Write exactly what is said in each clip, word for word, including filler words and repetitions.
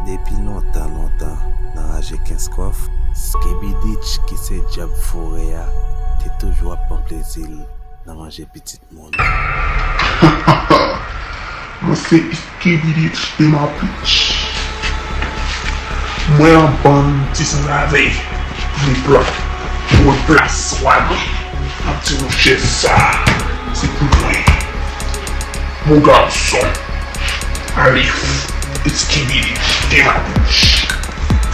Depi lontan, lontan, nan raje Kenskòf, Skibidich ki se dyab forè a te toujou ap pran plezi l nan manje pitit moun. Mwen se Skibidich de Mapich. Mwen an bann ti sanzave. Vle pran pran plas wa mwen. Ap di nou chèz sa, se pou mwen. Mon gason, Alif, Skibidi, de Mapich.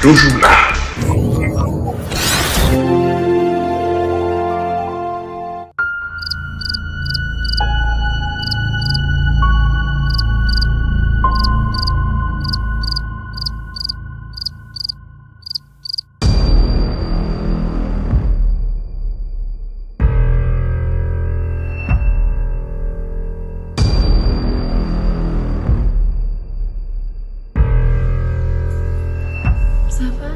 Toujou la. Sa va?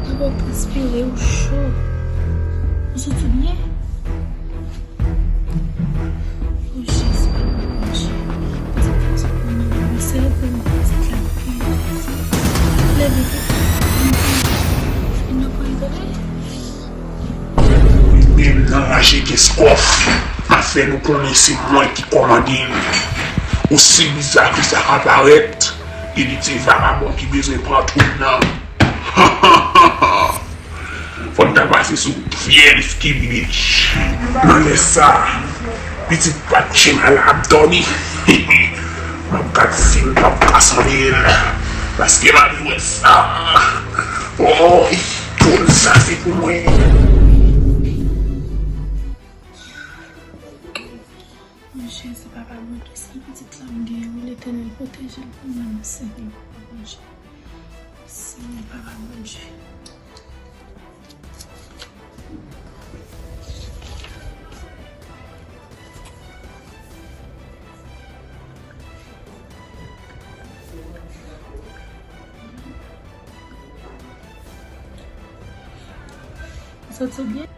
Papa w transpire, ou cho. Ou santi w byen? O Jezi, papa Bondye. Pitit la sot nan men w, sere pou mwen, pitit la pi. Leve, pitit. Vin nan pran tande. Wi, menm nan raje Kenskòf, m ap fè nou konnen se mwen ki kòmande l. Osi biza ke sa ka parèt, gen de ti vagabon ki bezwen pran twòn nan. Fò n ta pase sou fyèl Skibidi. Nan lè sa, pitit patche m la ap dòmi. M ap gad si m p ap ka sanble l. Paske m ap jwe sa. Oh, twòn sa se pou mwen. O Jezi, papa Bondye, sèl pitit la m genyen, wi, Letènèl pwoteje l pou mwen, m sèvi w, papa Bondye. Senyè, papa Bondye. Ou santi w byen?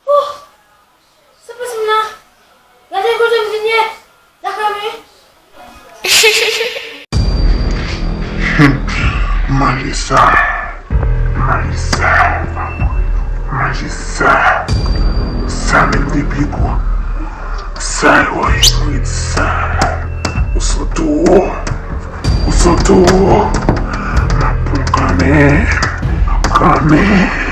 Oh! Sa pase m la? Gade kote m vin ye! Dakami! Humm, Manje sa. Manje sa. Manje sa. Sa menm ki pi gwo. Sa yo ye, sa. Ou sot ou. Ou sot ou. M ap pran kanmenm. Kanmenm.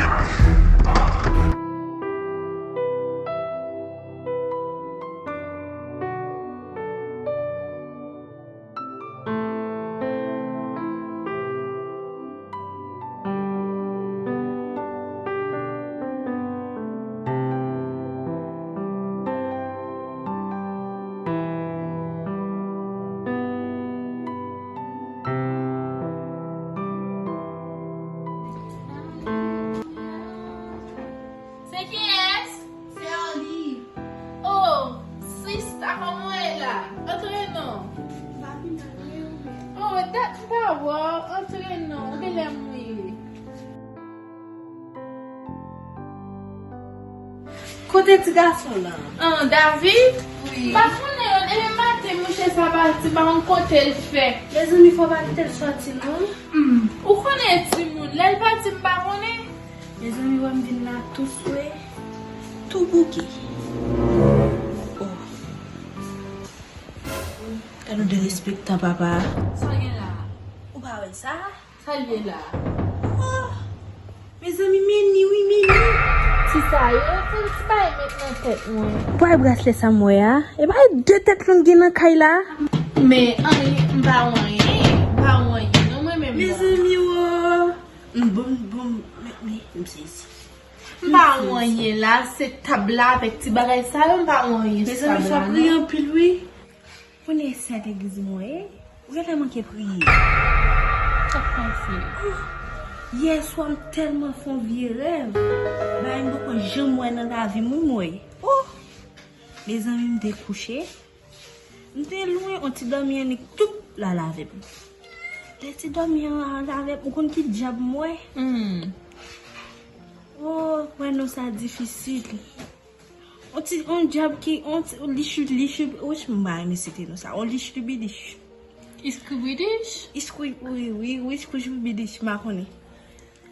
Se kiyès? Se Arly. Oh, sista, kòman w ye la? Antre non. M pa vin anyen, ou menm? Oh, dat m pa wè w. Antre non, ou genlè mouye. Kote ti gason lan? An, David? Wi. M pa konnen, depi maten mouche sa pati, m pa konn kote l fè. Mezanmi, fò w pa kite l sòti non. Hmm, ou konnen timoun, lè l pati m pa konnen. Mezanmi, wè m vin la tou swe, tou bouke. Oh. Gad yon derespektan papa. Sa gen la? Ou pa wè sa? Sa l ye la? Oh! Mezanmi, men ni wi, men ni. Ti sa yo, se ti bagay met nan tèt mwen. Ou pa wè braslè sa m wè a? E pa de tèt long gen nan kay la? Men anyen, m pa wè anyen. M pa wè anyen non mwen menm la. Mezanmi, oh! M bon, bon, men, men, m sezi. M pa wè anyen la, se tab la avèk ti bagay sa yo, m pa wè anyen sou tab la non. Mezanmi, fò priye anpil wi. Konnen sè legliz mwen ye, ou genlè manke priye. Sa k pase? Oh, yè swa m tèlman fè yon vye rèv, bagay m poko janm wè nan lavi m wi mwen. Oh, mezanmi, m te kouche. M te lwen, yon ti dòmi annik toup l al avè m. Lè ti dòmi an al avè m, ou konn ki djab m wè? Hmm. Oh, wè non sa difisil. On ti, on djab ki, on ti, on lich, lich, wouch, m pa renmen site non sa. On lich libilich. Iskribidish? Iskri, wi, wi, wi, iskribidish, m pa konnen.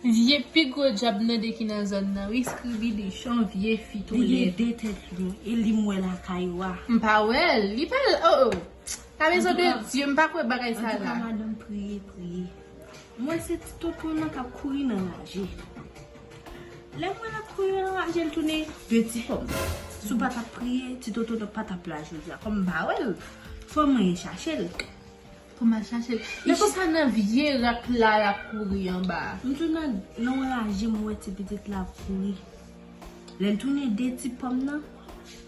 Vye pi gwo djab nan de ki nan zòn nan, wi, iskribidish, on vye fi tou lèd. Li gen de tèt, wi, e li m wè lakay ou a. M pa wè l, li pa l, oh, oh. Pa bezwen de Dye, m pa kwè bagay sa la. Antouka, madanm, priye, priye. M wè se ti tonton nan k ap kouri nan raje. Lè m wè l ap kouri nan raje, l tounen de ti pòm. Si w pa t ap priye, ti tonton nan pa t ap la jodi a. Kòm m pa wè l, fò m al chache l. Fò m al chache l. Men konsa nan vye rak la, l ap kouri anba. M tounen nan yon raje, m wè ti pitit la ap kouri. Lè l tounen de ti pòm nan,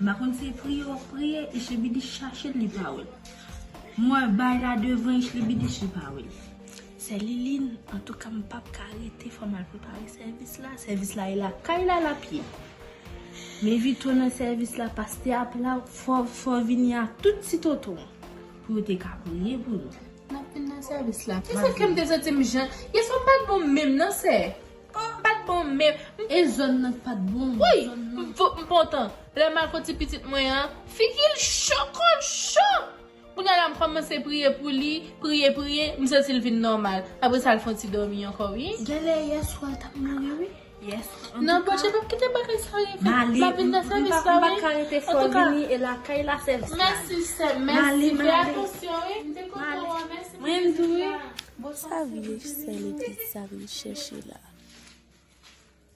m pa konn se priye w ap priye, Ichibidi chache l, li pa wè l. M wè bay la devan Ichibidi, li pa wè l. Sè Liline, antouka m p ap ka rete, fò m al prepare sèvis la. Sèvis la e lakay la l ap ye. M envite w nan sèvis la, pastè ap la, fò, fò w vini a tout ti tonton an pou yo te ka priye pou nou. N ap vin nan sèvis la. Kisa ke m te santi m jan? Yè swa m pa t bon menm non sè. M pa t bon menm. E zòn nan k pa t bon? Wi, zòn nan. M po-, m kontan. Lè m al fè ti pitit mwen an, figi l cho, kò l cho. Kounye a la m kòmanse priye pou li, priye, priye, m santi l vin nòmal. Apre sa l fè yon ti dòmi ankò, wi. Genlè yè swa l t ap mouri, wi. Yè swa. Non, Bondye p ap kite bagay sa rive. M ap vin nan sèvis la, wi. M pa ka rete, fò vini e lakay la sèvis la. Mèsi sè m, mèsi. Fè atansyon, wi. M te kontan wè w, mèsi. Mwen tou, wi. Sa vye sè legliz sa vin chèche la.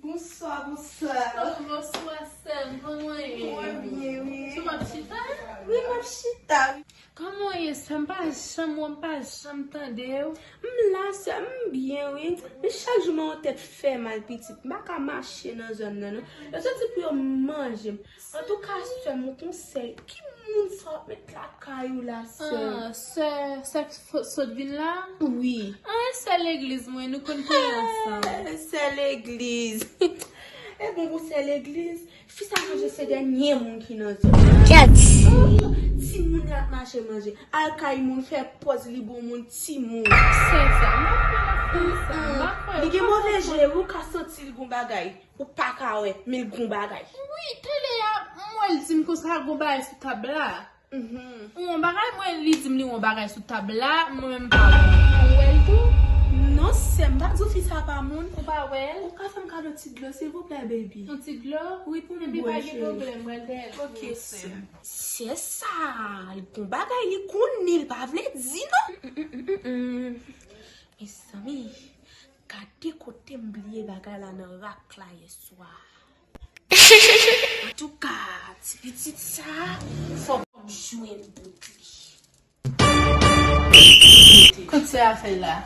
Bonswa, bonswa. Oh, bonswa, sè m. Kòman w ye? Mwen byen, wi. Ou ap chita? Wi, m ap chita, wi. Kòman w ye, sè m? Pa janm wè w, m pa janm tande w. M la, sè m, m byen, wi. Men chak jou, men yon tèt fè mal, pitit. M pa ka mache nan zòn nan, non. Yo soti pou yo manje m. Antouka, sè m, yon konsèy. Ki moun sa w ap met lakay ou la, sè? Ah, sè, sè k fo-, sot vin la? Wi. Ah, e sè legliz mwen, nou konn priye ansanm. Sè legliz. E bon pou sè legliz. Fi sa manje se dènye moun ki nan zòn. Kèt! Oh, timoun la ap mache manje. Al kay moun fè pòz li bon moun timoun. Sè sa, m pa kwè nan sè sa. M pa kwè. Li gen move je, ou ka santi l gon bagay. Ou pa ka wè, men l gon bagay. Wi, talè a, m wè l di m konsa l gon bagay sou tab la. Mhm. Ou wè yon bagay, mwen li di m li wè yon bagay sou tab la, mwen menm m pa wè. Ou wè l tou? Non, sè Ou ka fè m kado ti dlo, silvouplè, baby? Yon ti dlo? Wi, pou m bwè, cheri. Epi pa gen pwoblèm, mwen dèyè l pou ou, sè m. Sè sa, l gon bagay li konnen, l pa vle di, non. Mezanmi, gade kote m bliye bagay la nan rak la yèswa. Antouka, ti pitit sa, fòk m jwenn bout li. Kote sè a fè la?